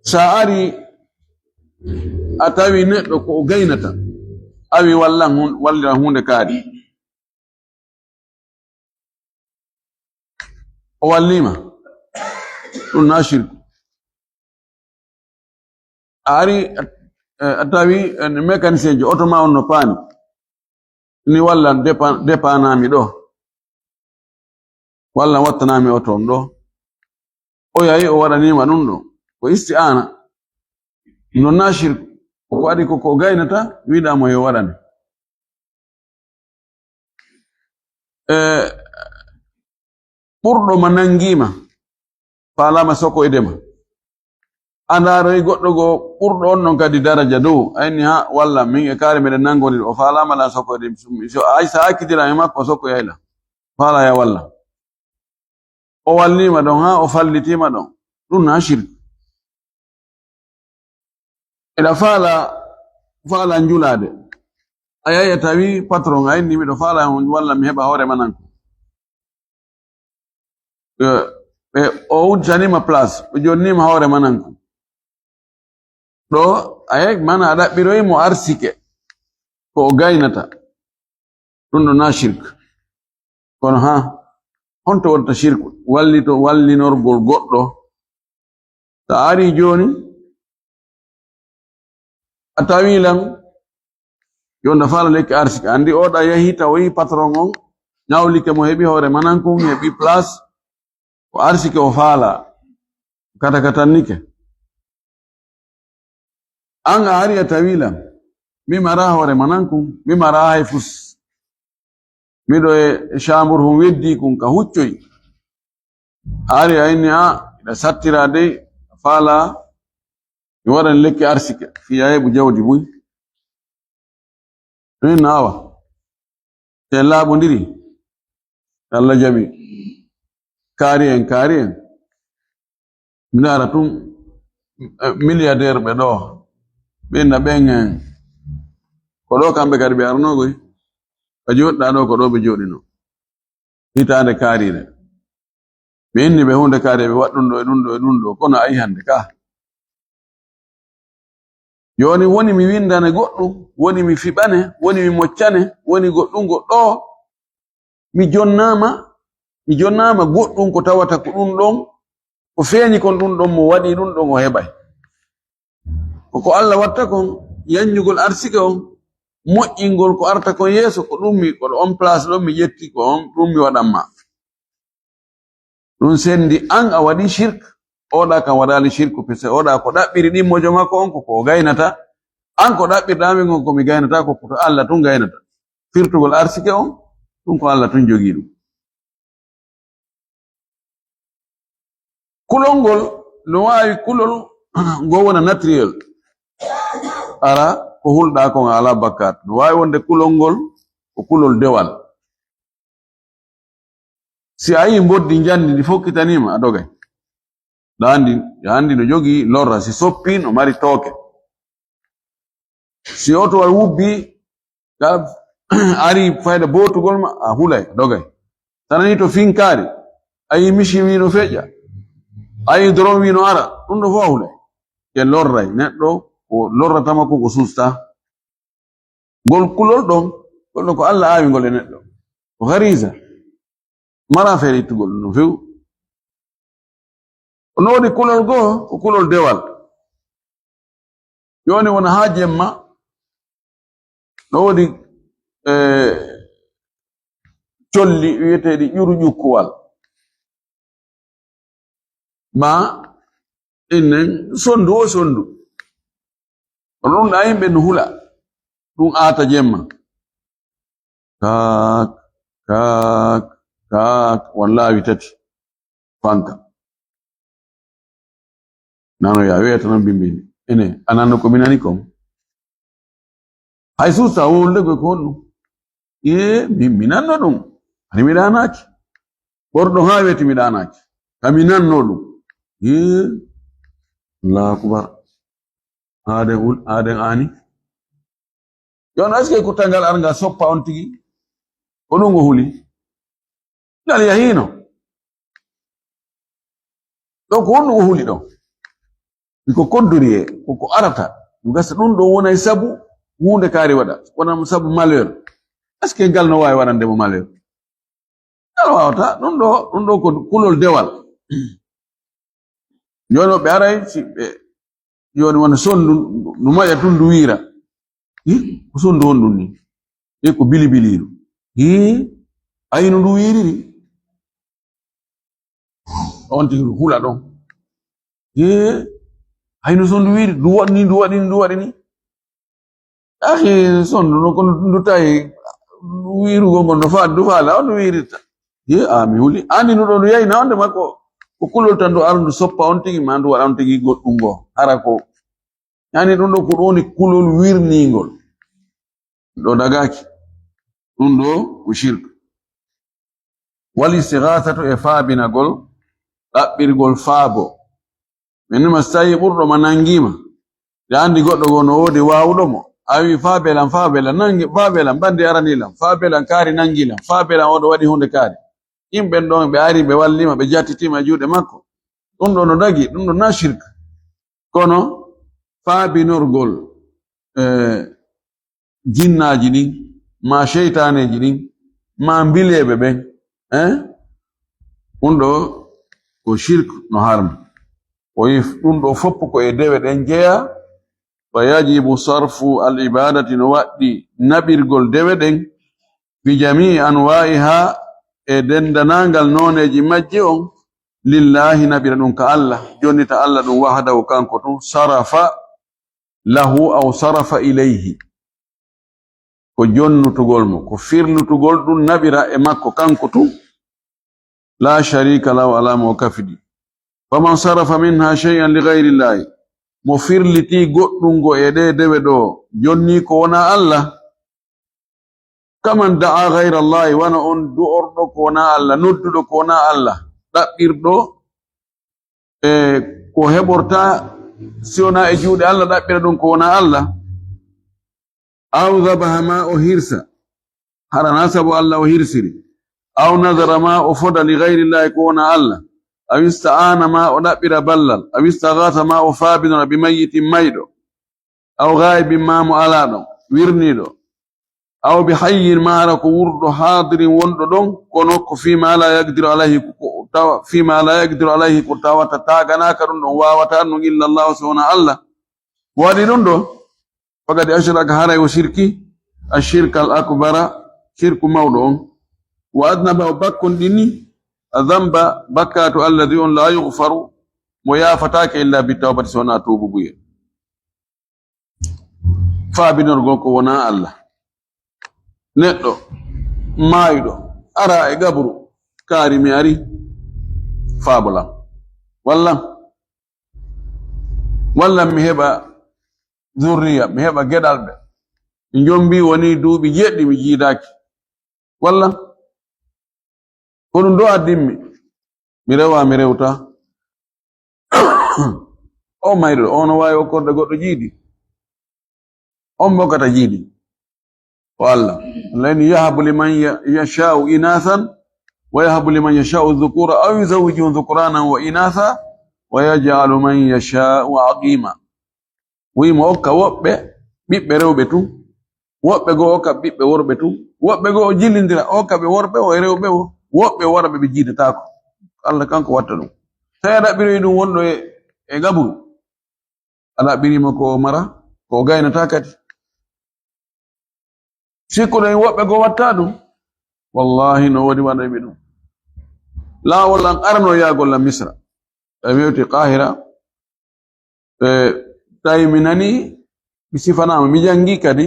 Sa ari a tawi neɗɗo ko o gaynata, awi wallan hun-, walliran huunde kaari. O wallima. Ɗum na shirku. A ari, a, a tawi, eh, mécanicien jo oto ma on no paani. Ni wallan dépa-, dépanami ɗo. Wallan wattanami oto on ɗo. O yahi, o waɗanima ɗum ɗo. Ko isti'aana. Non na shirku. Ko waɗi ko, ko gaynata, wiɗa mo yo waɗane. E, ɓurɗo ma nangima, faalama soko e dema. A ndaaroyi goɗɗo go ɓurɗo on non kadi daraja dow. A inni, ha, walla min e kaari meɗen nangondiri. O faalama la soko e dema. So, ay, sa akkitira e makko, soko yayla. Faala ya walla. O wallima ɗon, ha, o fallitima ɗon. Ɗum na shirk. Eɗa faala, faala njulaade. A yahi a tawi patron, a inni, miɗo faala on walla mi heɓa hoore manan ko. E, e, o udditanima place, o jonnima hoore manan ko. Ɗo, a yahi, mana a ɗaɓɓiroyi mo arsike, ko o gaynata. Ɗum ɗo na shirk. Kono ha, honto wonta shirku? Wallito, wallinorgol goɗɗo. Ta ari jooni, a tawi lan, yo nda faala lekki arsike. Andi oɗa yahi tawoyi patron on, ñawlike mo heɓi hoore manan kun, heɓi place, ko arsike o faala. Kata katannike. An a ari a tawi lan, mi mara hoore manan kun, mi mara hay fus. Miɗo e chambre hun weddi kun ka huccoy. A ari a inni, a, iɗa sattira dey, a faala, mi waɗan lekki arsike, fii a heɓu jawdi buy. Min naawa. Te laaɓondiri. Allah jaɓi. Kaari en, kaari en. Mi ndaara tun, eh, milliardaire ɓe ɗo. Ɓe na ɓen en. Ko ɗo kamɓe kadi ɓe arnogoy. Ɓe joɗɗa ɗo ko ɗo ɓe joɗino. Hitaande kaarire. Mi inni ɓe huunde kaari ɓe waɗ ɗum ɗo e ɗum ɗo e ɗum ɗo. Kono ayi hannde ka. Jooni woni mi winndane goɗɗum, woni mi fiɓane, woni mi moccane, woni goɗɗum goɗɗo. Mi jonnaama, mi jonnaama goɗɗum ko tawata ko ɗum ɗon, ko feeñi kon ɗum ɗon mo waɗi ɗum ɗon o heɓay. Ko ko Allah watta kon, yanjugol arsike on, moƴƴingol ko arta kon yeeso, ko ɗum mi, ko ɗo on place ɗon mi ƴetti ko on, ɗum mi waɗan ma. Ɗum sendi an a waɗi shirk, oɗa kan waɗali shirku, parce que oɗa ko ɗaɓɓiri ɗimmojo makko on ko, ko o gaynata, an ko ɗaɓɓirɗa min kon ko mi gaynata, ko ko to Allah tun gaynata. Firtugol arsike on, ɗum ko Allah tun jogii ɗum. Kulol ngol no waawi kulol ngol wona naturel. Ara ko hulɗa kon alaa bakkaat. No waawi wonde kulol ngol ko kulol dewal. Si a yii mboddi njandi ndi fokkitaniima, a dogay. Ɗa anndi, ɗa anndi no jogii lorra, si soppi no mari tooke. Si oto wal wubbi, ka ari fayda bootugol ma, a hulay, dogay. Tanani to finkaari, ayi misi wi no feƴƴa, ayi doron wi no ara, ɗum ɗo fof a hulay. Ke lorray, neɗɗo ko lorratama ko, ko susta. Ngol kulol ɗon, ngol ɗon ko Allah aawi ngol e neɗɗo. Ko gariza. Mara feere ittugol ɗum no few. No woodi kulol goo, ko kulol dewal. Jooni wona haa jemma, no woodi, eh, colli wiyeteeɗi ƴuru ƴukkuwal. Ma innen sonndu o sonndu. Kono ɗum ɗa yimɓe no hula. Ɗum aata jemma. Kaak, kaak, kaak, won laawi tati. Fanka. Nano ya weeta noon bimbini. Ene, a nanno ko mi nani kon. Hay suusa wowlude ko, ko honɗum? Ee, min mi nanno ɗum. Hani mi ɗaanaaki. Ɓorɗo haa weeti mi ɗaanaaki. Ka mi nanno ɗum. Ee, Allahu akbar. Aaden ul-, aaden aani. Yo no aske ko tangal ar ngal soppa on tigi. Ko ɗum o huli. Ngal yahiino. Ɗo ko honɗum o huli ɗo? Ko koddori e ko, ko arata. Ɗum gasa ɗum ɗo wonay sabu huunde kaari waɗa. Wona sabu malheur. Est-ce que ngal no waawi waɗande mo malheur? Ngal waawata. Ɗum ɗo, ɗum ɗo ko kulol dewal. Jooni ɓe aray, si ɓe, jooni wona sonndu, ndu maƴa tun, ndu wiira. Hi, ko sonndu honɗum ni? E ko bilibiliiru. Hi, ayno ndu wiiriri. On tigi ndu hula ɗon. Hi, ayno sonndu wiiri, ndu waɗi ni, ndu waɗi ni, ndu waɗi ni. Ahi, sonndu no ko ndu tawi wiirugol ngol no fa-, ndu faala, on ndu wiirita. Ye, a mi huli. Anndi ndu ɗo ndu yayna on nde makko. Ko kulol tan ndu ara ndu soppa on tigi, ma ndu waɗa on tigi goɗɗum ngo. Hara ko. Yani ɗum ɗo ko ɗum woni kulol wirningol. Ɗo dagaaki. Ɗum ɗo ko shirk. Wal istighathatu e faabinagol, ɗaɓɓirgol faabo. Min nima so tawi ɓurɗo ma nangiima, nde anndi goɗɗo goo no woodi waawuɗo mo, a wi, "Faabelan, faabelan, nangi, faabelan, banndi arani lan, faabelan, kaari nangi lan, faabelan, oɗo waɗi huunde kaari." Yimɓe ɗon ɓe ari, ɓe walliima, ɓe jattitiima e juuɗe makko. Ɗum ɗo no dagi, ɗum ɗo na shirk. Kono faabinorgol, eh, jinnaaji ɗin, maa seytaaneeji ɗin, maa mbileeɓe ɓen, eh? Ɗum ɗo ko shirk no harmi. O yi ɗum ɗo fof ko e dewe ɗen jeyaa, fa yajibu sarfu al ibadati, no waɗɗi naɓirgol dewe ɗen, bi jamii anwaa'iha, e denndanangal nooneeji majji on, lillahi, naɓira ɗum ka Allah, jonnita Allah ɗum wahdahu kanko tun, sarafa lahu aw sarafa ilayhi. Ko jonnutugol mo, ko firlutugol ɗum naɓira e makko kanko tun. La sharika lahu, alaa mo o kafidi. Faman sarafa minha shay'an li ghayrillahi, mo firliti goɗɗum ngo e ɗee dewe ɗo, jonni ko wonaa Allah. Kaman da'a ghayrallahi, wano on du'orɗo ko wonaa Allah, nodduɗo ko wonaa Allah, ɗaɓɓirɗo e ko heɓorta si wonaa e juuɗe Allah, ɗaɓɓira ɗum ko wonaa Allah. Aw dhabaha, ma o hirsa, hara na sabu Allah o hirsiri. Aw nadhara, ma o foda li ghayrillahi ko wonaa Allah. Aw ista'ana, ma o ɗaɓɓira ballal. Aw istaghatha, ma o faabinora bi mayyitin mayɗo. Aw ghaibin, ma mo alaa ɗon, wirniiɗo. Aw bi hayyin, ma hara ko wurɗo, hadirin wonɗo ɗon, kono ko fima la yaqdiru alayhi, ko, ko tawa, fima la yaqdiru alayhi, ko tawata taganaaka ɗum ɗon, waawata ɗum illa Allah, so wonaa Allah. Waɗi ɗum ɗo, faqad ashraka, haray o shirki, ashirka al akbara, shirku mawɗo on. Wa adnaba, o bakkonɗini, adhanba, bakkatu, alladhi, on, la yughfaru, mo yaafataake illa bi tawbati, so wonaa tuubuguyel. Faabinorgol ko wonaa Allah. Neɗɗo maayɗo ara e gabru, kaari mi ari, faabolam. Walla, walla mi heɓa zurriya, mi heɓa geɗalɓe. Mi jombi woni duuɓi jeɗɗi mi jiidaaki. Walla, ko ɗum ɗo addimmi. Mi rewa, mi rewta. O mayɗo, o no waawi okkorde goɗɗo jiidi. On mo kata jiidi. O Allah. Allah ni, "Yahabu liman ya-, yasha'u inathan, wa yahabu liman yasha'u dhukura, aw yuzawwijuhum dhukranan wa inatha, wa yaj'alu man yasha'u aqima." Wi mo okka woɓɓe ɓiɓɓe rewɓe tun, woɓɓe goo okka ɓiɓɓe worɓe tun, woɓɓe goo o jillindira, okka ɓe worɓe o e rewɓe o, woɓɓe wara ɓe ɓe jiidataako. Allah kanko watta ɗum. Tawi a ɗaɓɓiroyi ɗum wonɗo e, e gaburu. A ɗaɓɓirima ko o mara, ko o gaynata kadi. Sikkuɗen woɓɓe goo watta ɗum. Wallahi no woodi waɗayɓe ɗum. Laawol an arano yaagol lan Misra. Tawi mi hewti Qahira. E, tawi mi nani, mi sifanaama, mi janngi kadi.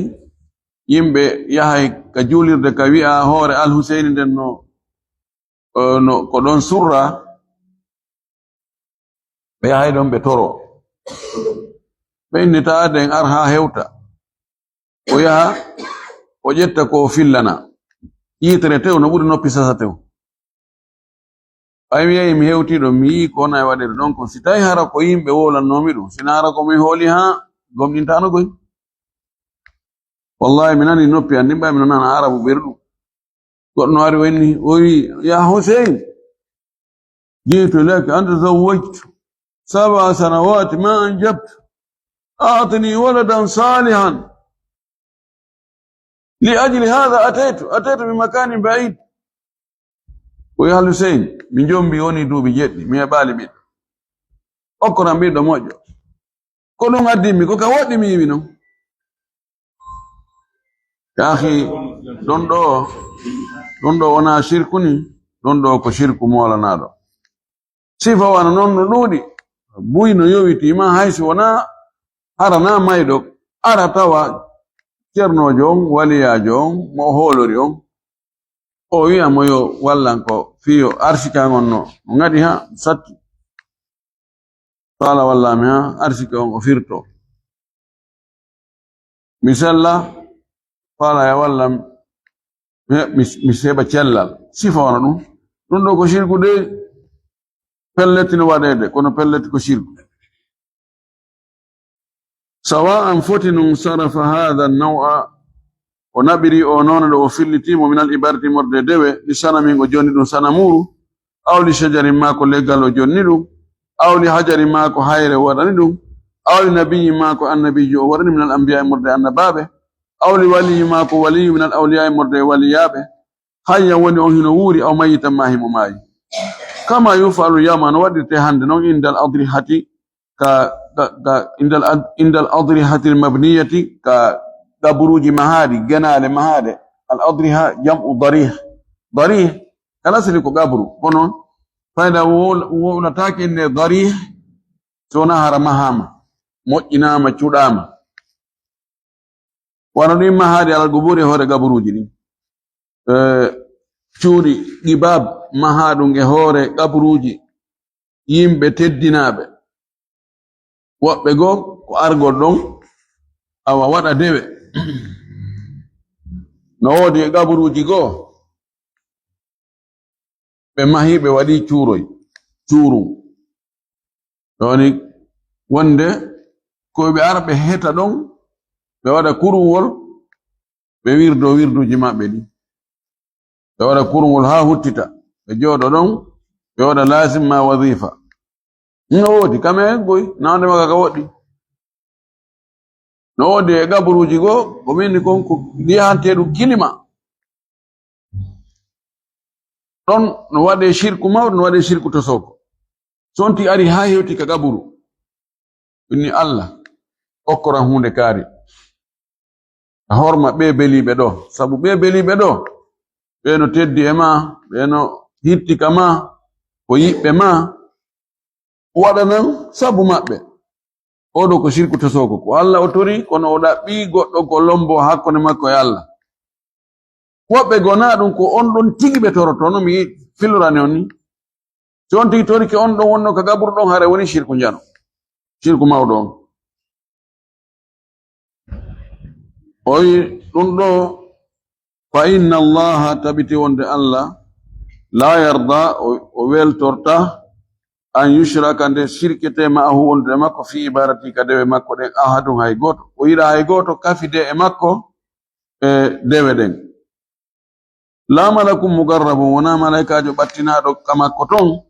Yimɓe yahay ka juulirde ka wi'a hoore Al Huseyni nden no, e, no, ko ɗon surra. Ɓe yahay ɗon ɓe toro. Ɓe inni ta aden ar haa hewta. O yaha, o ƴetta ko o fillana. Yitere tew no ɓuri noppi sasa tew. Ɓay mi yahi mi hewti ɗon, mi yi'i ko wona e waɗeede ɗon kon. Si tawi hara ko yimɓe wowlannoomi ɗum, sina hara ko min hooli haa gomɗintaano goy. Wallahi, mi nani noppi an ɗin, ɓay mi nana Arabu ɓerɗu. Goɗɗo no ari o inni, o wi, "Ya Hussein, ji'tu laka an tazawwajtu sab'a sanawati ma anjabtu. A'tini waladan salihan. Li ajli hadha ataytu, ataytu min makanin ba'id." O wi, "Al Hussein, mi jombi woni duuɓi jeɗɗi, mi heɓaali ɓiɗɗo. Okkoran ɓiɗɗo moƴƴo." Ko ɗum addimmi, ko ka woɗɗi mi iwi non. Yaahi, ɗon ɗo, ɗon ɗo wonaa sirku ni, ɗon ɗo ko sirku moolanaaɗo. Sifa wano non no ɗuuɗi. Buy no yowitiima, hay si wonaa hara na mayɗo, ara tawa cernoojo on, waliyaajo on, mo o hoolori on. O wi'a mo yo wallan ko fii yo arsika ngon no, no ngaɗi ha satti. Faala walla mi ha arsika on o firto. Mi sella, faala ya wallam, mi, mi, mi seɓa cellal. Sifa wano ɗum. Ɗum ɗo ko shirku de, pellet no waɗeede, kono pellet ko shirku. Sawa'an foti nun sarafa hadha nawa, o naɓiri o noone ɗo o filliti mo minal ibadati morde dewe, li sanamin o jonni ɗum sanamuru, aw li shajarin maa ko leggal o jonni ɗum, aw li hajarin maa ko hayre o waɗani ɗum, aw li nabiyyin maa ko annabiijo o waɗani minal anbiya morde annabaaɓe, aw li waliyyin maa ko waliyu minal awliya morde waliyaaɓe, hayyan woni on hino wuuri, aw mayyitan maa himo maayi. Kama yufalu yawma, no waɗirte hande non, indal adrihati, ka, ka, ka, indal ad-, indal adrihatil mabniyati, ka qaburuuji mahaaɗi, genaale mahaaɗe. Al adriha jam'u darih. Darih, kala sili ko qabru. Kono fayda wo-, wowlataake inde darih, so wonaa hara mahaama, moƴƴinaama, cuɗaama. Wano ɗin mahaaɗi alal quburi e hoore qaburuuji ɗin. Eh, cuuɗi qibab mahaaɗum e hoore qaburuuji yimɓe teddinaaɓe. Woɓɓe goo ko argol ɗon, awa waɗa dewe. No woodi e qaburuuji goo, ɓe mahi, ɓe waɗi cuuroy, cuurum. Ɗoni wonde ko ɓe ara ɓe heta ɗon, ɓe waɗa kurungol, ɓe wirdo wirduuji maɓɓe ɗin. Ɓe waɗa kurungol haa huttita, ɓe jooɗo ɗon, ɓe waɗa laasim ma wazifa. No woodi, kame goy, nawde maga ka woɗɗi. No woodi e gaburuuji goo, ko min ni kon ko ndi yahantee ɗum kilima. Ɗon no waɗee shirku mawɗo, no waɗee shirku tosoko. Sonti ari haa hewti ka gaburu. Inni Allah, okkoran huunde kaari. A horma ɓee beliiɓe ɗoo, sabu ɓee beliiɓe ɗoo, ɓee no teddi e maa, ɓee no hitti ka maa, ko yiɓɓe maa, waɗanan sabu maɓɓe. Oo ɗoo ko shirku tosoko. Ko Allah o tori, kono o ɗaɓɓi goɗɗo ko lombo hakkunde makko e Allah. Woɓɓe goo na ɗum, ko on ɗon tigi ɓe toroto, no mi filorani on ni. Si on tigi torike on ɗon wonno ka gaburu ɗon, hare woni shirku njano. Shirku mawɗo on. O wi ɗum ɗo, "Fa inna Allaha," tabiti wonde Allah, "la yarda," o, o weltorta, an yushraka, nde sirkete, ma'ahu, wondude e makko, fi ibadati, ka dewe makko ɗen, ahadun, hay gooto. O yiɗa hay gooto kafide e makko e dewe ɗen. La malakun muqarrabun, wonaa malaykaajo ɓattinaaɗo ka makko ton,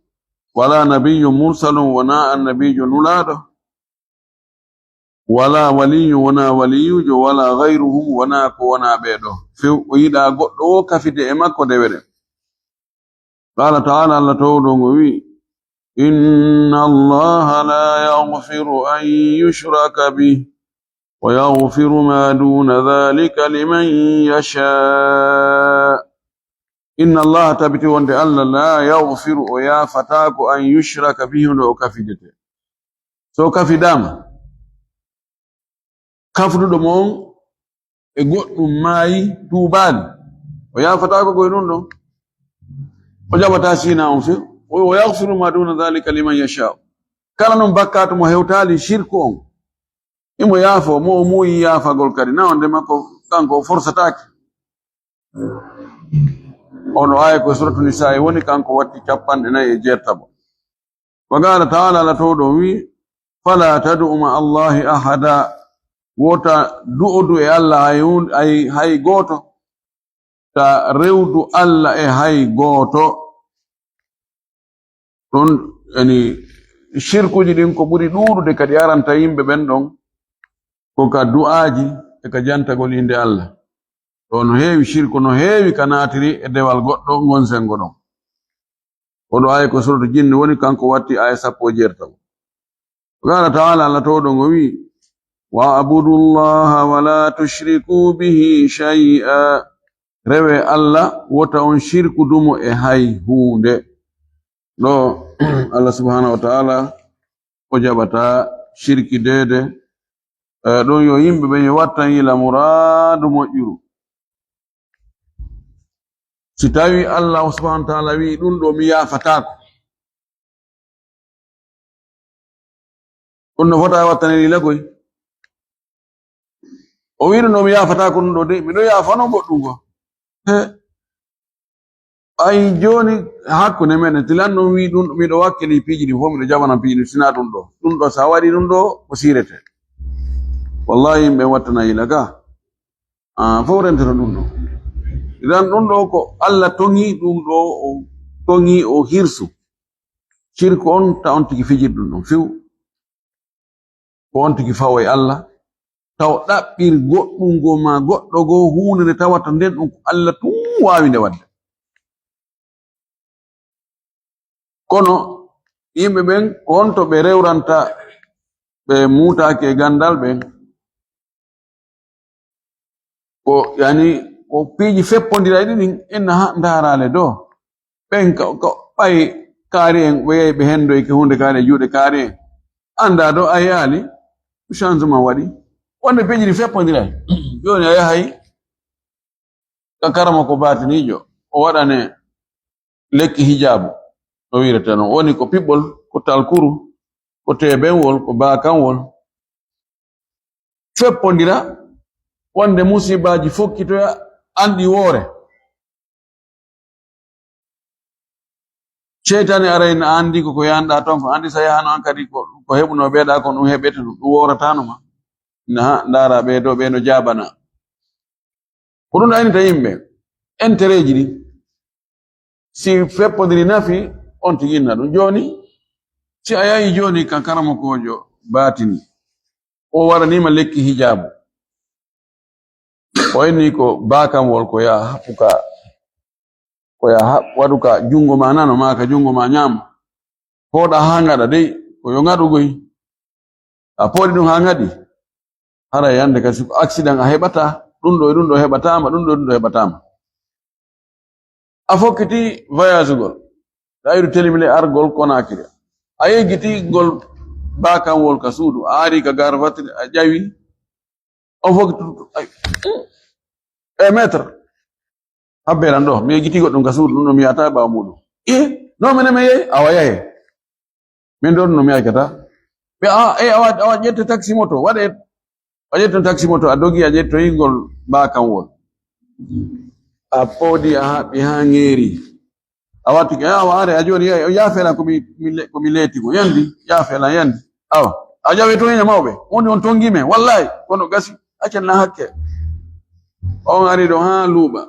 wala nabiyyun mursalun, wonaa annabiijo nulaaɗo, wala waliyyu, wonaa waliyuujo, wala gayruhum, wonaa ko wonaa ɓee ɗoo. Few, o yiɗa goɗɗo o kafide e makko dewe ɗen. Qala ta'ala, Allah towɗo ngo wi, inna Allaha la yaghfiru an yushraka bih, wa yaghfiru ma duna dhalika liman yasha. Inna Allaha, tabiti wonde Allah, la yaghfiru, o yaafataako, an yushraka bihi, nde o kafidete. So kafidaama, kafduɗo mo on e goɗɗum maayi, tuubaali, o yaafataako ko e ɗum ɗon. O jaɓataa siina on few. O, wa yaghfiru ma duna dhalika liman yasha. Kala non bakkaatu mo hewtaali shirku on, imo yaafo, mo o muuyi yaafagol kadi, na on ndema ko kanko o forsataake. Ono aaya ko suratu Nisa'i woni, kanko watti capanɗe nayi e jeetabo. Wa qala ta'ala, Allah towɗo wi, fala tad'u ma Allahi ahada, wota du'odu e Allah hay hun-, hay, hay gooto, ta rewdu Allah e hay gooto. Ɗon, yani, shirkuji ɗin ko ɓuri ɗuuɗude kadi aranta yimɓe ɓen ɗon, ko ka du'aaji e ka jantagol innde Allah. Ɗo no heewi shirku, no heewi ka naatiri e dewal goɗɗo ngon sengo ɗon. Oɗo aaya ko suratu Jinni woni, kanko watti aaya sappo e jeetati. Qala ta'ala, Allah towɗo ngo wi, wa abudu Allaha wa la tushriku bihi shay'a. Rewe Allah, wota on shirkudu mo e hay huunde. Ɗo, Allah subhanahu wa ta'ala, o jaɓata shirki deede. Eh, ɗum yo yimɓe ɓe yo wattan yila muraadu moƴƴuru. Si tawi Allah subhanahu wa ta'ala wi, ɗum ɗo mi yaafataako, ɗum no fota wattanede yila koy. O wi ɗum ɗo mi yaafataako ɗum ɗo de, miɗo yaafano goɗɗum ko. He. Ay, jooni hakkunde men, tilan ɗum wi ɗum, miɗo wakkili piiji ɗi fof, miɗo jaɓana piiji ɗi, sina ɗum ɗo. Ɗum ɗo, sa waɗi ɗum ɗo, ko siirete. Wallahi, yimɓe wattana yila ka. Ah, fof rentata ɗum ɗo. Idan ɗum ɗo ko Allah toŋi ɗum ɗo, o toŋi o hirsu. Shirku on, ta on tigi fijir ɗum ɗon few. Ko on tigi fawo e Allah, taw ɗaɓɓir goɗɗum go ma goɗɗo go huunde nde tawata nden ɗum ko Allah tun waawi nde waɗde. Kono yimɓe ɓen, ko honto ɓe rewranta ɓe muutaaki e gandal ɓen? Ko, yani, ko piiji feppondirayɗi ɗin, en na ha-, ndaaraale do. Ɓen ka, ka, ɓay kaari en, ɓe yehi ɓe hendoyke huunde kaari e juuɗe kaari en. Annda do a yaali, changement waɗi. Wonde piiji ɗi feppondiray. Jooni a yahay ka karama ko baatiniijo, o waɗane lekki hijaabu, no wi'irete non. Woni ko piɓɓol, ko talkuru, ko teebenwol, ko baakanwol. Feppondira, wonde musibaaji fokkitoya, anɗi woore. Seytaane aray na anndi ko, ko yanɗa ton, ko anndi sa yahano an kadi ko, ko heɓuno ɓeeɗa kon, ɗum heɓete ɗum, ɗum wooratano ma. Na, ndaara ɓee ɗo, ɓee no jaabana. Ko ɗum aynita yimɓe, entereeji ɗi. Si feppodiri nafi, on tigi inna ɗum. Jooni, si a yahi jooni ka karamokoojo baatini, o waɗaniima lekki hijaabu. O inni ko baakanwol, ko ya haɓɓu ka, ko ya haɓ-, waɗu ka junngo ma nano, maa ka junngo ma ñaamo. Pooɗa haa ngaɗa dey, ko yo ngaɗu goy. A pooɗi ɗum haa ngaɗi, haray hannde kasi ko accident a heɓata, ɗum ɗo e ɗum ɗo heɓataama, ɗum ɗo e ɗum ɗo heɓataama. A fokkiti voyagegol, ɗayru telimile argol Konakiri. A yeggiti ngol baakanwol ka suudu, a ari ka gare voiture, a ƴawi, on fokkiti, ay, e maître, habberan ɗo, mi yeggiti goɗɗum ka suudu, ɗum ɗo mi yahata ɓaawo muɗum. E, no menen mi yehi, awa yahe. Min ɗon no mi accata. Ɓe, a, e, awa, awa ƴette taxi moto, waɗe, a ƴetto taxi moto, a dogi, a ƴettoyi ngol baakanwol. A poodi, a haɓɓi haa ŋeeri. A wattike, awa, are, a jooni, yaafelan ko mi, mi le-, ko mi leeti ko. Yandi, yaafelan, yandi. Awa, a ƴawe toon ene mawɓe. Woni on tonngii men, wallahi. Kono gasi, accen na hakke. On ari ɗo haa luuɓa.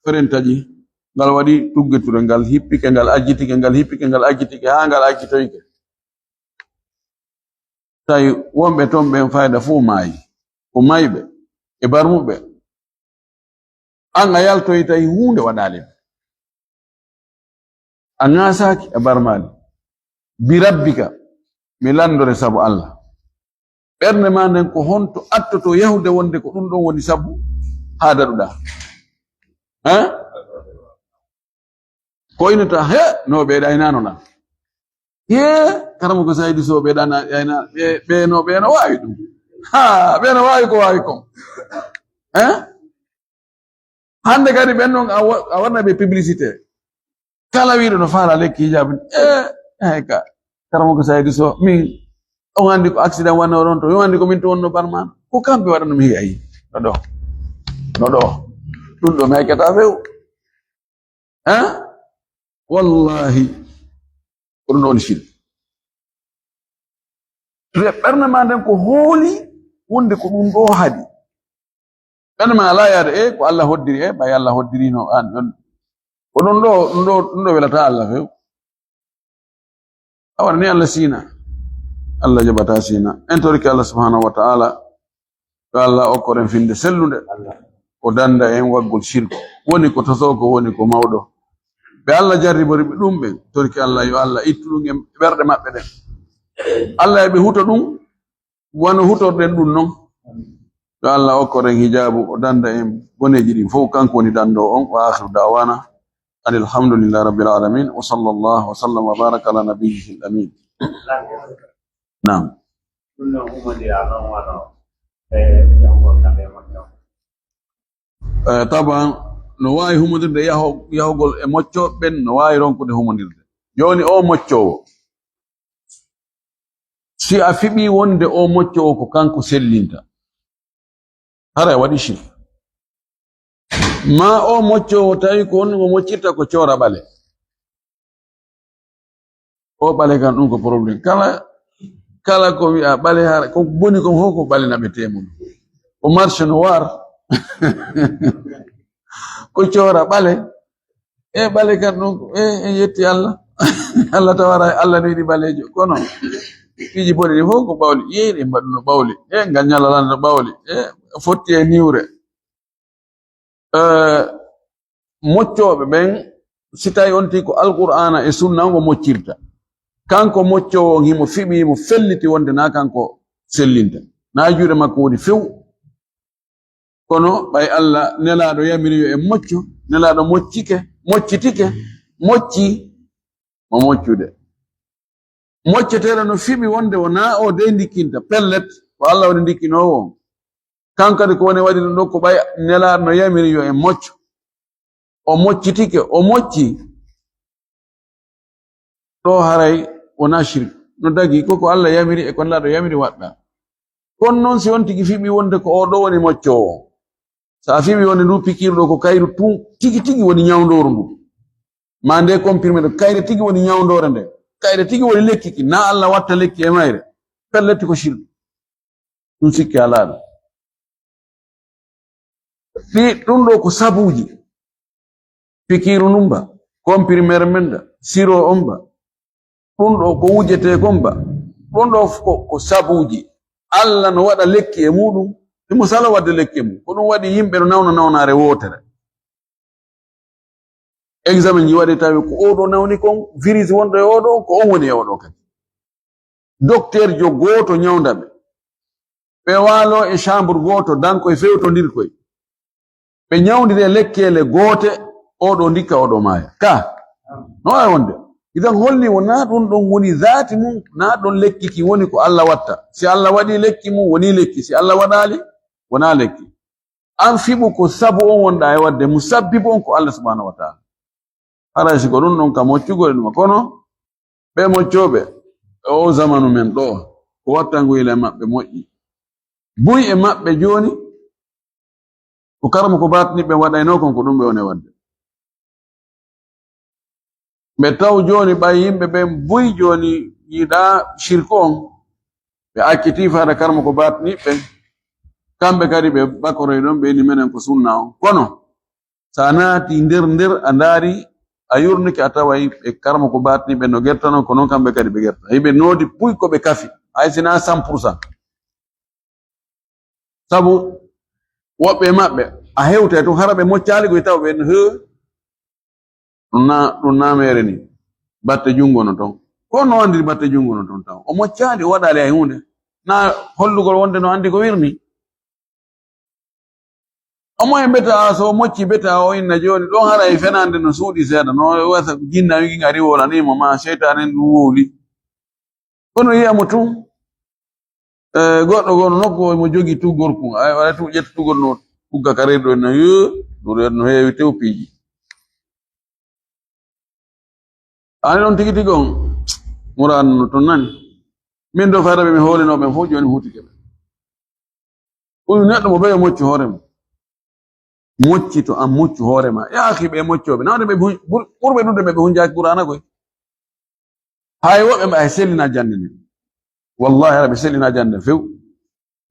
Feren taƴi. Ngal waɗi tuggeture, ngal hippike, ngal ajjitike, ngal hippike, ngal ajjitike, haa ngal ajjitoyke. Tawi wonɓe toon ɓen fayda fof maayi. Ko mayɓe e barmuɓe. Aan a yaltoyi tawi huunde waɗaali ma. A ŋaasaaki, a barmaali. Bi rabbika, mi lanndore sabu Allah. Ɓernde maa nden ko honto attoto yahude wonde ko ɗum ɗon woni sabu haa daɗuɗaa? Hein? Ko inata, he, no ɓe ɗaynano na. He, karama ko Saydi Sow ɓe ɗana, ɗayna, ɓe, ɓe no, ɓe no waawi ɗum. Ha, ɓe no waawi ko waawi kon. Hein? Hannde kadi ɓen non a wa-, a waɗna ɓe publicité. Kala wiiɗo no faala lekki hijab, eh, eh, ka. Karama ko Saydi Sow, min, on anndi ko accident wonno ɗon to, on anndi ko min to wonno barman. Ko kamɓe waɗano mi heɓi ayi. No ɗo. No ɗo. Ɗum ɗo mi hakkata few. Hein? Wallahi. Ko ɗum ɗo woni shirk. Ɓernde ma nden ko hooli wonde ko ɗum ɗo haɗi. Ɓernde ma alaa yaade, e, ko Allah hoddiri, e, ɓay Allah hoddirino an, on. Ko ɗum ɗo, ɗum ɗo, ɗum ɗo welata Allah few. Awa ni Allah siina. Allah jaɓata siina. En torike Allah subhanahu wa ta'ala. Yo Allah okkoren finde sellunde. O danda en waggol shirku. Woni ko tosoo ko, woni ko mawɗo. Ɓe Allah jarribori ɓe ɗum ɓen. Torike Allah, yo Allah ittu ɗum e ɓerɗe maɓɓe ɗen. Allah e ɓe huto ɗum, wano hutorɗen ɗum non. Yo Allah okkoren hijaabu, o danda en boneeji ɗin fof. Kanko woni dandoowo on. Wa akhiru da'wana anil hamdulillahi rabbil alamin. Wa sallallahu wa sallam wa baraka ala nabiyyihil amin. Naam. Ɗum no humondira noon wano e yahugol kam e moƴƴo. Eh, taban, no waawi humondirde yaho-, yahugol e moƴƴooɓe ɓen, no waawi ronkude humondirde. Jooni o moƴƴoowo, si a fiɓii wonde o moƴƴoowo ko kanko sellinta, hara a waɗi shirk. Ma o moƴƴoowo tawi ko on o moƴƴirta ko coora ɓale. O ɓale kan ɗum ko problème. Kala, kala ko wi'a ɓale hara, ko boni kon fof ko ɓale naɓetee mum. Ko marché noir. Ko coora ɓale. E ɓale kan ɗum, e, en yetti Allah. Allah tawara, Allah no yiɗi ɓaleejo. Kono piiji boni ɗi fof ko ɓawli. Yeeyi ɗi mbaɗuno ɓawli. E ngal ñalalande ɓawli. E fotti e niwre. Eh, moccooɓe ɓen, si tawi on tii ko Alqur'aana e Sunna on o moccirta. Kanko moccoowo on himo fiɓi, himo felliti wonde na kanko sellinta. Na juuɗe makko woni few. Kono ɓay Allah nelaaɗo yamiri yo en moccu, nelaaɗo moccike, moccitike, mocci, mo moccude. Mocceteeɗo no fiɓi wonde o na o dey ndikkinta, pellet, ko Allah woni ndikkinoowo on. Kanko kadi ko woni waɗi ɗum ɗo, ko ɓay nelaaɗo no yamiri yo en moccu. O moccitike, o mocci. Ɗo haray wona shirk. No dagi, ko ko Allah yamiri e ko nelaaɗo yamiri waɗɗa. Kono noon si on tigi fiɓi wonde ko o ɗo woni moccoowo. So a fiɓi wonde ndu pikiiru ɗo ko kayru tun tigi tigi woni ñawndooru ndu. Ma nde comprimé ɗo, kayre tigi woni ñawndoore nde. Kayre tigi woni lekki ki. Na Allah watta lekki e mayre. Pellet ko shirk. Ɗum sikke alaa ɗum. Ɗi, ɗum ɗo ko sabuuji. Pikiiru ndun ba, comprimé men da, siro on ba. Ɗum ɗo ko wujetee kon ba. Ɗum ɗo ko, ko sabuuji. Allah no waɗa lekki e muɗum. Himo sala waɗde lekki e mum. Ko ɗum waɗi yimɓe no nawna nawnaare wootere. Examen ji waɗi tawi ko oɗo nawni kon, virus wonɗo e oɗo, ko on woni e oɗo kadi. Dokteerjo gooto ñawnda ɓe. Ɓe waalo e chambre gooto, dankoy fewtondirkoy. Ɓe ñawndire lekkeele goote, oɗo ndikka, oɗo maaya. Ka, no waawi wonde. Idan holli wonaa ɗum ɗon woni zaati mum, naa ɗon lekki ki woni ko Allah watta. Si Allah waɗi lekki mum, woni lekki. Si Allah waɗaali, wonaa lekki. An fiɓu ko sabu on wonɗaa e waɗde, musabbibu on ko Allah subhanahu wa ta'ala. Haray si ko ɗum ɗon ka moccugol e ɗum. Kono ɓe moccooɓe e oo zamanu men ɗoo, ko wattango yila e maɓɓe moƴƴi. Buy e maɓɓe jooni, ko karama ko baatini ɓe waɗaynoo kon, ko ɗum ɓe woni e waɗde. Ɓe taw jooni ɓay yimɓe ɓen buy jooni yiɗaa shirku on. Ɓe acciti faada karma ko baatini ɓen. Kamɓe kadi ɓe bakoroy ɗon, ɓe ni menen ko sunna on. Kono, so a naati nder nder, a ndaari, a yurnike, a taway ɓe karma ko baatini ɓen no gertano, ko non kamɓe kadi ɓe gerta. Hiɓe noodi buy ko ɓe kafi, hay si na cent pour cent. Sabu woɓɓe e maɓɓe, a hewtay tun, hara ɓe moccaali koy taw ɓe, he, ɗum na, ɗum na mere ni. Batte junngo no ton. Ko no anndiri batte junngo no ton taw? O moccaali, o waɗaali hay huunde. Na hollugol wonde no anndi ko wirni. Omo e mbeta, so o mocci mbeta, o inna jooni. Ɗon hara e fenaande no suuɗi seeɗa. No wasa jinna wigi ngari wolani mo, ma seytaane ndu wowli. Kono yiya mo tun, eh, goɗɗo gono nokku mo jogi tugorku. Ay, wala tu ƴetta tugor no tugga ka reedu en no, yo, ɗum reedu no heewi tew piiji. Ani ɗon tigi tigi on, murano no ton nani. Min do fayda ɓe mi hoolinoo ɓen fof jooni hutike ɓe. Ɗum neɗɗo mo ɓe mocci hoore mum. Moccito an, moccu hoore ma. Ya akhi, ɓe moccooɓe. Nawde ɓe bu-, bur-, ɓurɓe ɗuuɗde ɓe, ɓe hunjaaki Qur'aana koy. Hay woɓɓe mba hay sellina jannde nden. Wallahi, hara ɓe sellina jannde nden few.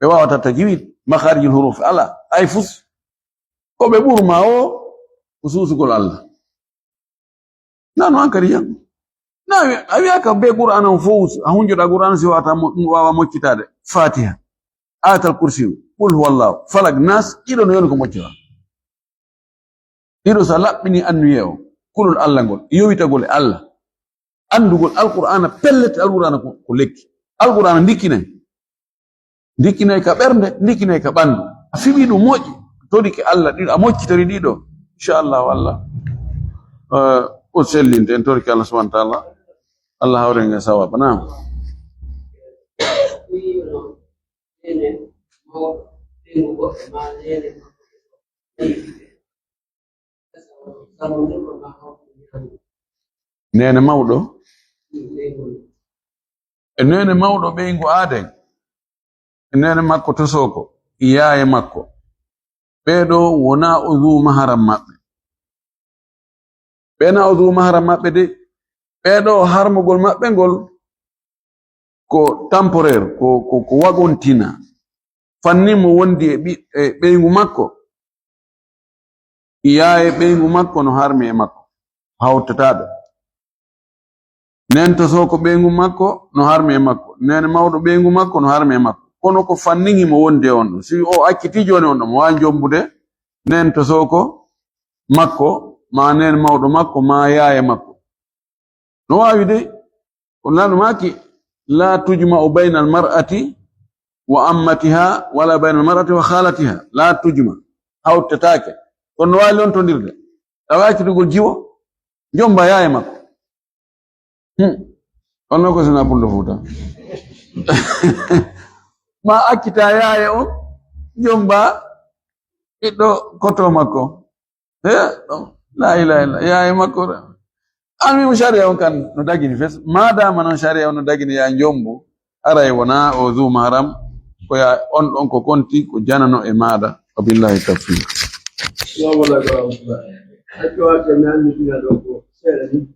Ɓe waawata tajwid, makharijul huruf, ala, ay fus. Ko ɓe ɓurma o, ko suusugol Allah. Nano hankadi jam. Na wi-, a wi'aka be Qur'aana on fof, a hunjoɗa Qur'aana si wawata mo-, waawa moccitaade. Fatiha, Ayatal Kursi, Qul huwallahu, Falak, Nas, ɗiɗo no yoni ko moccora. Ɗiɗo so a laɓɓini annuye o, kulol Allah ngol, yowitagol e Allah, anndugol Alqur'aana, pellet Alqur'aana ko, ko lekki. Alqur'aana ndikkinay. Ndikkinay ka ɓernde, ndikkinay ka ɓanndu. A fiɓi ɗum moƴƴi, torike Allah ɗiɗo, a moccitori ɗiɗo. Inchallahu Allah, eh, o sellinte, en torike Allah subhanahu wa ta'ala. Allah hawren e sawaba. Naam. Neene mawɗo. E neene mawɗo ɓeyngu aaden. E neene makko tosooko. E yaaye makko. Ɓee ɗoo wonaa o duu maharam maɓɓe. Ɓee na o duu maharam maɓɓe de. Ɓee ɗoo harmugol maɓɓe ngol ko temporaire, ko, ko, ko wagontina. Fannin mo wondi e ɓi-, e ɓeyngu makko. Yaaye ɓeyngu makko no harmi e makko, hawtataa ɓe. Neen tosooko ɓeyngu makko no harmi e makko. Neene mawɗo ɓeyngu makko no harmi e makko. Kono ko fannin himo wondi e on ɗon. Si o accitii jooni on ɗon, mo waawi jombude neen tosooko makko, maa neen mawɗo makko, maa yaaye makko. No waawi de, ko Nulaaɗo maaki, "La tujma'u baynal mar'ati wa ammatiha, wala baynal mar'ati wa khalatiha." La tujma, hawtetaake. Kono no waawi lontondirde. Awa accitugol jiwo, jomba yaaye makko. Hmm. Kono ko sina Pullo Fuuta. Ma accita yaaye on, jomba ɓiɗɗo koto makko. He, ɗon, la ilaha illa, yaaye makko. An mi mo sharia on kan no dagini fes. Madama non sharia on no dagini ya jombu, aray wona o zu maharam, ko ya on ɗon ko konti, ko janano e maɗa. Wabillahi tawfiq. Assalamu alaikum warahmatullahi. Hakki wate mi anndi ɗina ɗo ko seeɗa ni.